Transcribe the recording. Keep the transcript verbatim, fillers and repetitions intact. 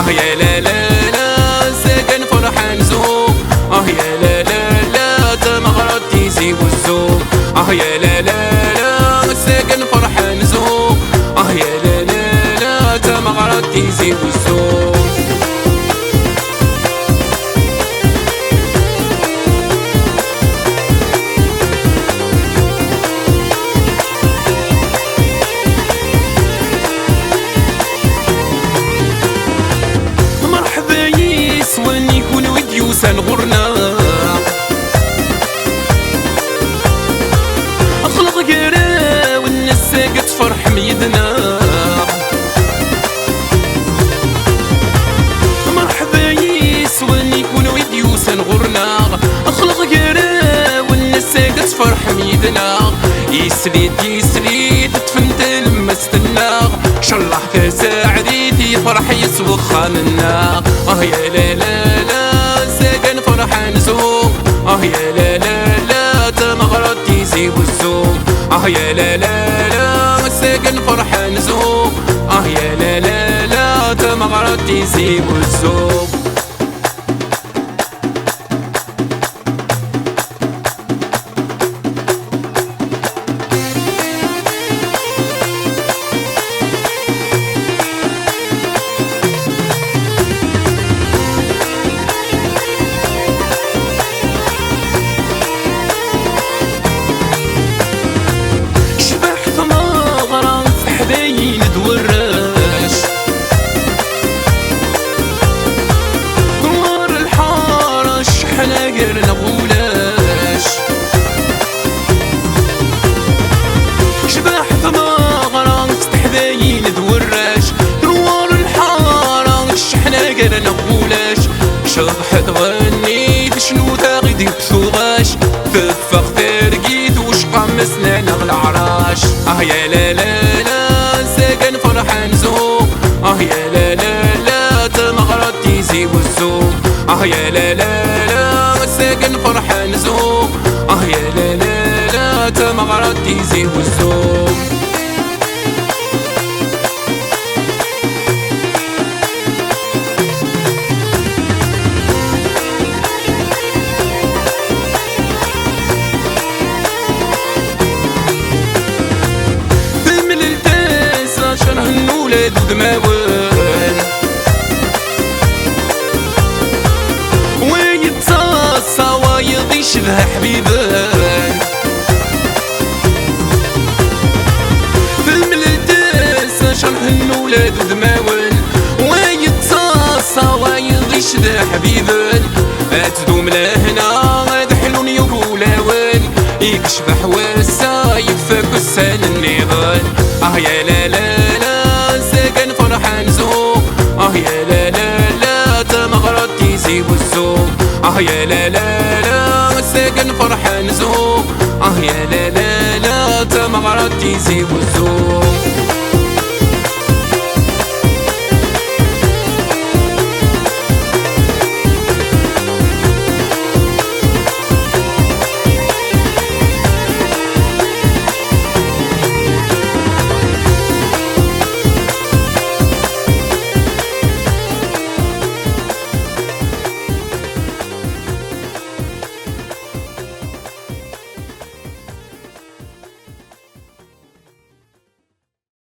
Ya la la la, sagan ferḥan zu. Ah ya la la la, tameɣra Tizi Wezzu. Ah ya la la la, sagan ferḥan zu. Ah ya la la la, tameɣra Tizi Wezzu. Merḥba yis-wen i kunwi d-yusan ɣur-neɣ. Xleḍ gar-awen ass-agi tferḥem yid-neɣ. Merḥba yis-wen i kunwi d-yusan ɣur-neɣ. Xleḍ gar-awen ass-agi tferḥem yid-neɣ. Yislit, yislit, ṭṭfen talemmast-nneɣ. Celleḥ tasaɛdit, yefreḥ yes wexxam-nneɣ. Ah ya la la la, sagan ferḥan zu. Ah ya la la la, tameɣra Tizi Wezzu. Ah ya la la la, sagan ferḥan zu. Ah ya la la la, tameɣra Tizi Wezzu. Cbaḥ tmeɣra, teḥdayin d warrac. Ɣur lḥara cceḥna gar-neɣ ulac. Cbaḥ tmeɣra s teḥdayin d warrac, ɣur lḥara cceḥna gar-neɣ ulac. Ceḍḥet ɣenni tecnut-aɣ-id deg tuɣac, teffeɣ targit ucqam asnan ɣer leɛrac. Ah ya la la la, sagan ferḥan zu. Ah ya la la la, tameɣra Tizi Wezzu. Ah ya la la la, sagan ferḥan zu. Ah ya la la la, tameɣra Tizi Wezzu. Tamlelt ass-a cerhen ula d udmawen. Wa yettaḍsa, wayeḍ icedha ḥbiben. Tamlelt ass-a cerhen ula d udmawen. Wa yettaḍsa, wayeḍ icedha ḥbiben. Ad tdum lehna, ad ḥlun yugulawen. I yecbeḥ wass-a, yefk ussan nniḍen. Ah ya la la la, sagan ferḥan zu. Ah ya la la la, tameɣra Tizi Wezzu. Ah ya la la la, sagan ferḥan zu. Ah ya la la la, tameɣra Tizi Wezzu.